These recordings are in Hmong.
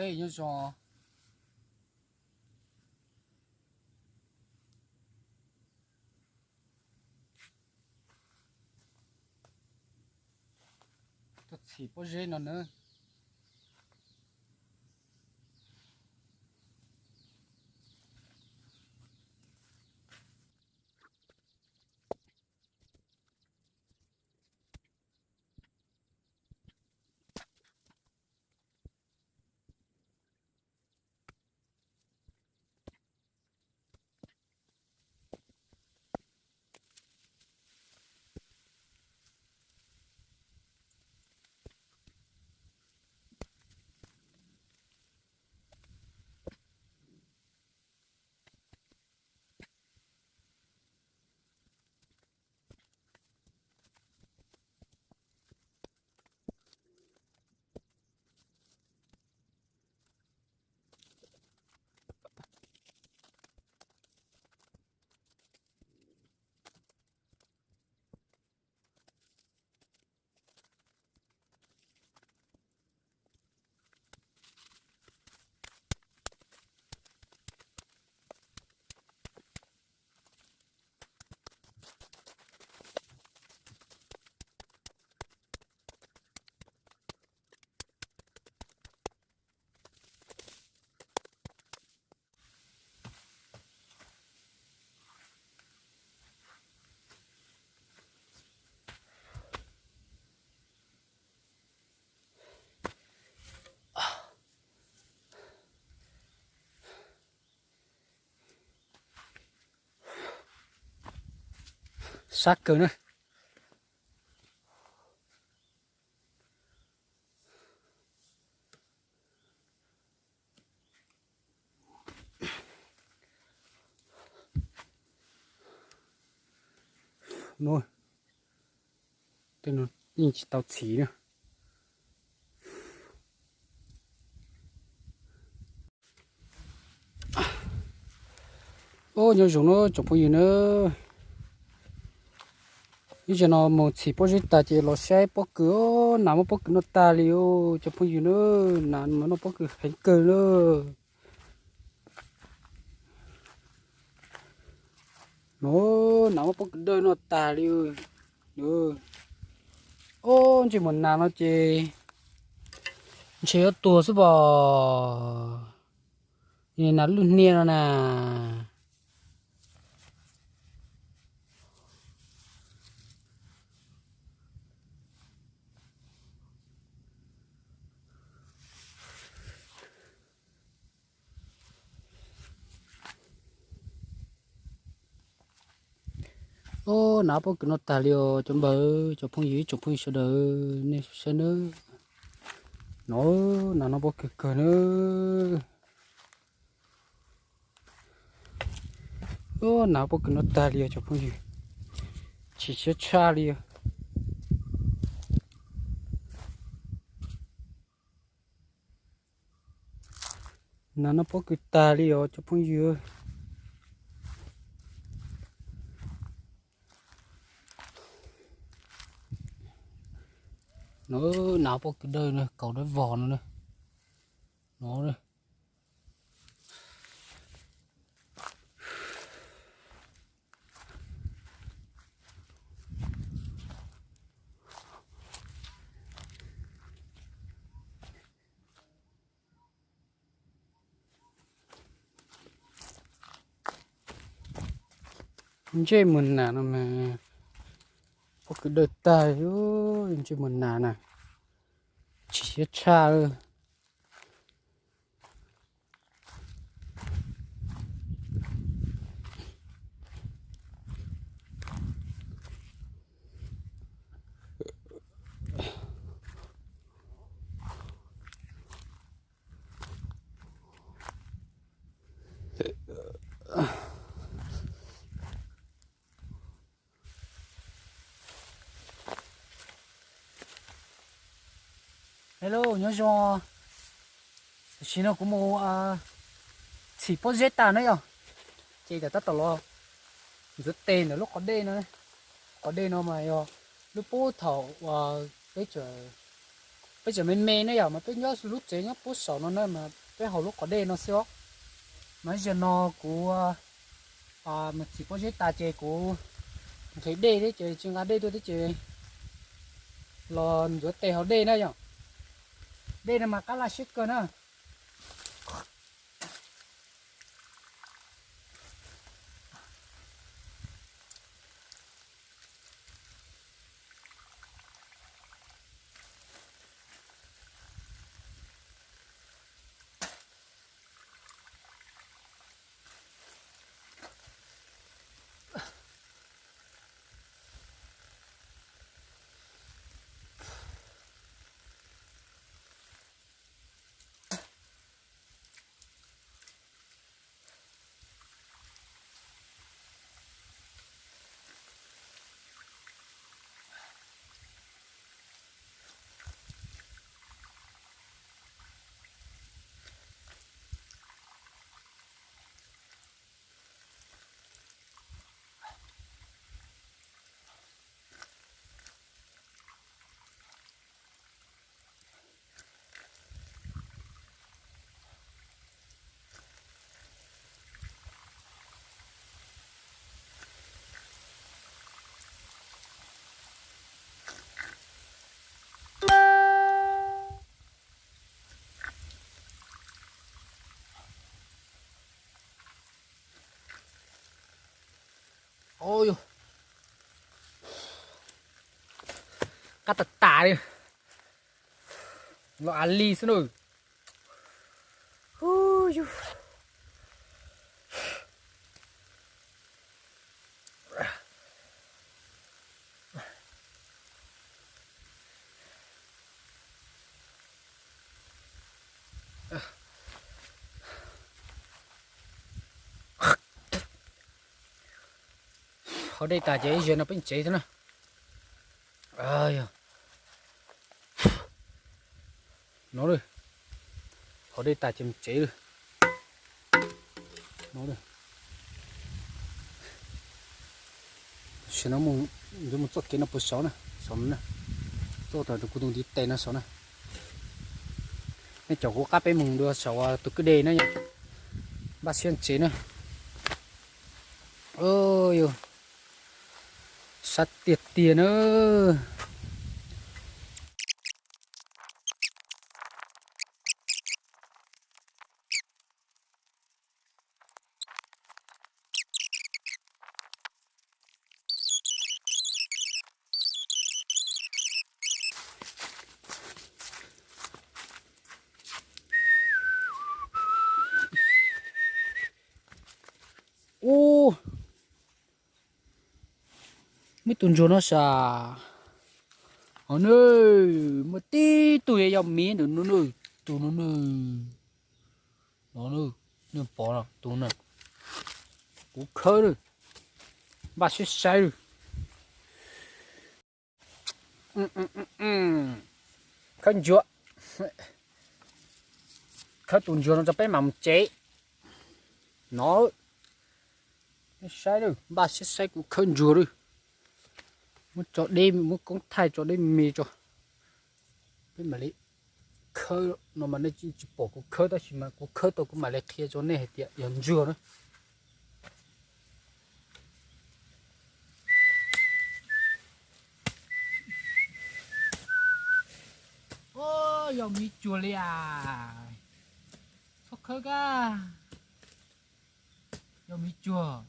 Nyob zoo. Tuaj txhim pob zeb no na. Sab kawg na. Yeej tsis tau txhiv na. Ub, nyob zoo na tsoom phooj ywg na. Ib zaug no mus txhim pob zeb tag ces los saib pob kws, nas muab pob kws noj tag li os cov phooj ywg na. Nas mas noj pob kws heev kawg na. No, nas muab pob kws dawb noj tag li. Ub, ntsej muag nas no ces ntshe yuav tuag xwb pom. Nas lwj hnia no na. Ub, nas pob kws noj tag li os cov npawg, cov phooj ywg, ib tsoom phooj ywg sawv daws nej saib nawb. No, nas noj pob kws kawg nawb. Ub, nas pob kws noj tag li os cov phooj ywg. Chim siab tshaj li os. Nas noj pob kws tag li os cov phooj ywg. No, nas pob kws dawb na, kaus dawb vog no na. No. Ntsej muag nas no mas pob kws dawb tag, ntsej muag nas na, chim siab tshaj. Hello, nyob zoo. Tam sim no kuv mus txhim pob zeb tas na yog, ces tam tab tom los ntxuav tes ntawm lub qhov dej no. Qhov dej no mas yog lub pub thaum uas peb tseem Peb tseem me me ne yom, mas peb nyob lub tsev nyob puag saum no na, mas peb haus lub qhov dej no xwb os. Mas zaum no kuv mus txiav pob zeb tas ces kuv nqhis dej thiab ces tsis nqa dej tuaj thiab ces los ntxuav tes haus dej na yom. Dej no mas qab laj siab kawg na. Qab tas tas li, los a li xwb na. Haus dej tas ces ib zaug no peb tsev xwb na. No, haus dej tas ces mus tsev lawm. Tam sim no mus txoj kev no puag saud na, saum no na, txoj rau kuv tus ntiv tes no saud na. Nej caum kuv qab peb mus dua saum tus kwj deg na yom. Npaj siab tsev na. Yog sab tiag tiag na. Ub, muaj tus ntsuag no sav. Ho nws muaj tib tug yog miv ntawm no, tus no, no, nej pom tus no, kuv khawb lawm, npaj siab saib lawm. Khawb ntsuag, khawb tus ntsuag no rau peb mam mus tsev no. Saib lawm, npaj siab saib kuv khawb ntsuag lawm. Muab tso deb, muab koob thaij tso deb me tso. Peb mam li khawb no mas nej tsis pom kuv khawb, tab sis mas kuv khawb tau kuv mam li qhia rau nej hais tias yog ntsuag na. Yog miv cuag li as. Txhob khawb kab. Yog miv cuag.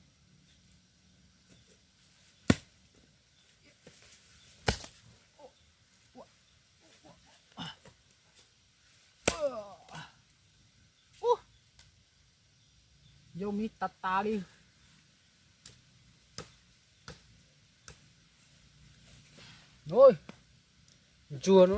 Yog miv tas tas li. Ntsuag no.